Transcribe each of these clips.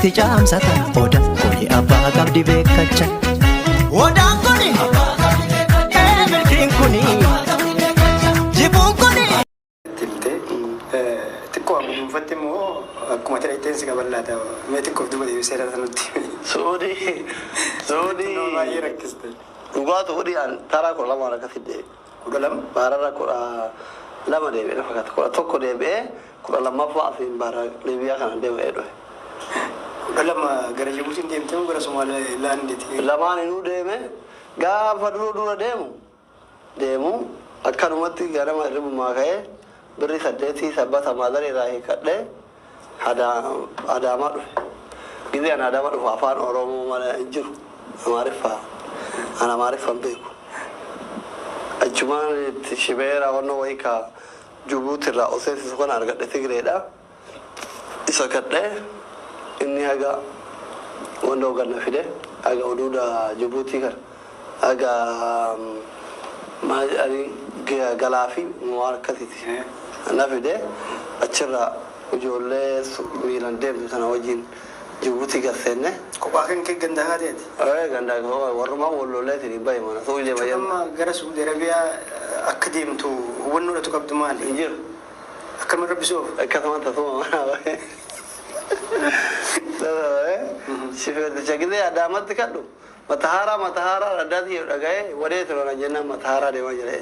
Itti caamsata odaan kuni abbaa qabdi beekacha. Odaan kuni milkiin kuni jibuun kuni. Timte xiqqoo amma dhuunfatti immoo akkuma ta'e si qaballaata mee xiqqoof duuba deebisee laata nutti. Suudii suudii. Nama baay'ee rakkiste. Dhugaa suudii an taraa 12 akkasitti deebi'e. 12? Baararra 12 deebi'e na fakkaata. 11 deebi'ee 12ffaa asiin baara Liibiyaa kana deemee dhufe. 12 gara Jibuutiin deemtee moo gara Somaalilaandiiti? Lamaan inuu deeme. Gaafa dura dura deemu deemu akkanumatti ganama hirribumaa ka'ee birrii 8 sabbata maadarii irraa hiikkadhee Adaamaa dhufe. Gizee ani Adaamaa dhufu afaan Oromoo malee hin jiru. Amaariffaa. Ani Amaariffa hin beeku. Achumaan itti shibeera wannoo wayii ka Jubuuti irraa ol seensisu kana argadhe Tigreedha. Isa kadhee inni haga wannoo gad na fide haga uduuda Jubuutii kana haga maal jedhanii galaa fi waan akkasiiti na fide. Achirraa ijoollee miilan deemtu tana wajjin Jibuutii gad seenne. Kophaa kan kee ganda haateeti? Ee, ganda warrumaan wallolleetiin hin bahe mana suuqii deema Jechuun jenna. Amma gara Suudi Arabiyaa akka deemtu hubannoodhatu qabdu maali? Hin jiru. Akkamiin rabbi si oofu? Akkasuma tasuma mana bahe. Shifeerticha gizee Adaamatti kadhu matahaaraa matahaaraa addaati jedhu dhaga'ee wadee ture jennaan matahaaraa deemaa jira.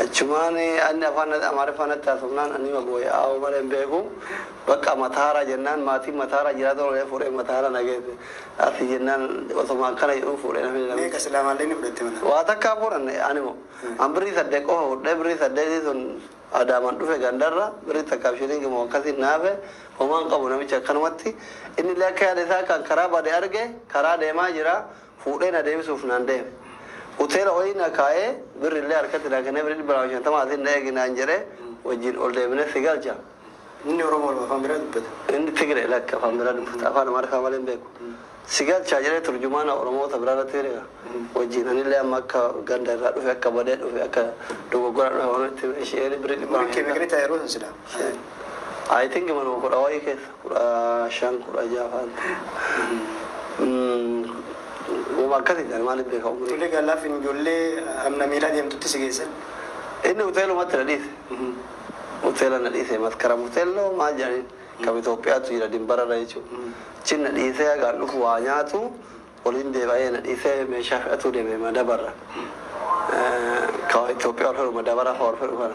Achumaan anni afaan Amaariffaa natti haasofnaan ani boo'ee aawuu malee hin beeku. Bakka matahaaraa jennaan maatiin matahaaraa jiraatu olee fuudhee matahaaraa na geesse. Asi jennaan osoma akkana jedhu fuudhee na fide. Meeqa silaa maallee fudhatte mana? Waa takkaa fuudhanne animo. An birrii 8 qofa fudhee, birrii 8 sun Adaamaan dhufe gandarra birrii takkaaf shilingi moo akkasiin naafe homaan qabu. Namichi akkanumatti inni illee akka yaada isaa kan karaa bade arge karaa deemaa jira fuudhee na deebisuuf naan deeme. Hoteela wayii na kaa'ee birri illee harkatti naa kennee birrii 250 asiin na eegi naan jedhee wajjin ol deebinee si galcha. Inni Oromoo afaan biraa dubbata? Inni Tigree lakka afaan biraa dubbata, afaan Amaariffaa malee hin beeku. Si galchaa jedhee turjumaana Oromoota biraa irratti hiriira. Wajjin anillee amma akka ganda irraa dhufe, akka badee dhufe, akka dogoggora dhufe waan itti isheen birrii dhibba Umriin kee meeqa ta'e yeroo san silaa? I think manuma kudha wayii keessa, 15, 16 fa'aan. Wama akkasii ani maaliif beeka umrii. Tole gaalaafin ijoollee amna miilaa deemtutti si geessan. Inni hoteelumatti na dhiise. Hoteela na dhiise, Maskaram hoteelloo maal jedhaniin kam Itoophiyaatu jira dimbararra jechuudha. Achi na dhiisee hagaan dhufu waa nyaatu waliin deebi'ee na dhiisee meeshaa fe'atuu deeme madabarra. Ka Itoophiyaa ol fedhu madabara fa'a ol fedhu kana.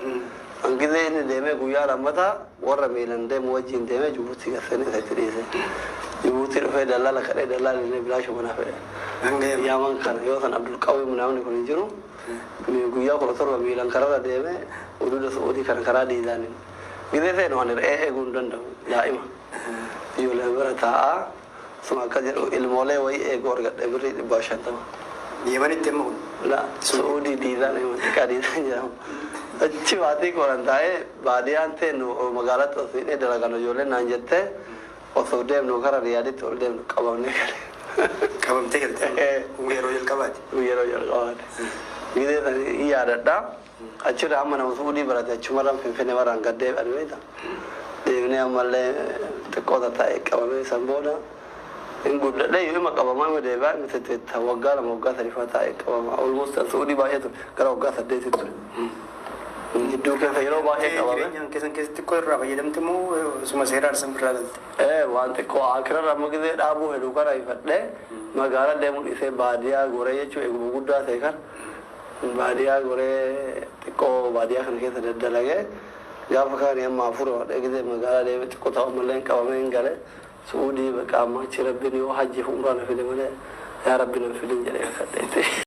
Hangizee inni deemee guyyaa lammataa warra miilan deemu wajjin deemee Jibuutii garseenee isa itti dhiise. Jibuutii dhufee dallala kadhee dallaalli illee bilaashuma na fe'e. Hanga Yaman. Yaman kana yoo san Abdulqawii namni kun hin jiru. Guyyaa 17 miilan kararra deeme uduuda Su'uudii kana karaa diizaaniin. Gizee seenu ani re'ee eeguu hin danda'u daa'ima. Ijoollee bira taa'aa suma akka jedhu ilmoolee wayii eeguu argadhe birrii 150. Yamanitti amma kun? La, Su'uudii diizaan xiqqaa diizaan jedhamu. Achi maatii kooran taa'ee baadiyaan teennu magaalatti ol siinee dalagan ijoolleen naan jettee osoo deemnu kara Riyaaditti ol deemnu qabamnee gale. Qabamtee galte? Yeroo jalqabaati? Yeroo jalqabaati. Gizee sanii hin yaadadha. Achirra amma nama Su'uudii barate achumarraan Finfinnee maraan gad deebi'an beekta. Deebinee ammallee xiqqoo tattaa'ee qabamee san booda hin guddadhee yoo ima qabamaa ima deebi'aa ima tetteetta waggaa 2 waggaa 3 fa'aa taa'ee qabama. Almost Su'uudii baay'ee ture, gara waggaa 8 ture. Gidduu keessa yeroo baay'ee qabame. Jireenya keessan keessatti xiqqoo irraa fayyadamte moo suma seeraan san birraa galte? Ee, waan xiqqoo akirarra amma gizee dhaabuu heduu kana ifadhee magaalaa deemuu dhiisee baadiyaa goree jechuun eeguma guddaa ta'e kan baadiyaa goree xiqqoo baadiyaa kana keessa daddalagee gaafa kaanii amma afur wadhee gizee magaalaa deemee xiqqoo ta'u ammallee hin qabamee hin gale Su'uudii. Bakka amma achi rabbiin yoo hajjiif umraa na fide malee yaa rabbi nan fidin jedhee kakadheeti.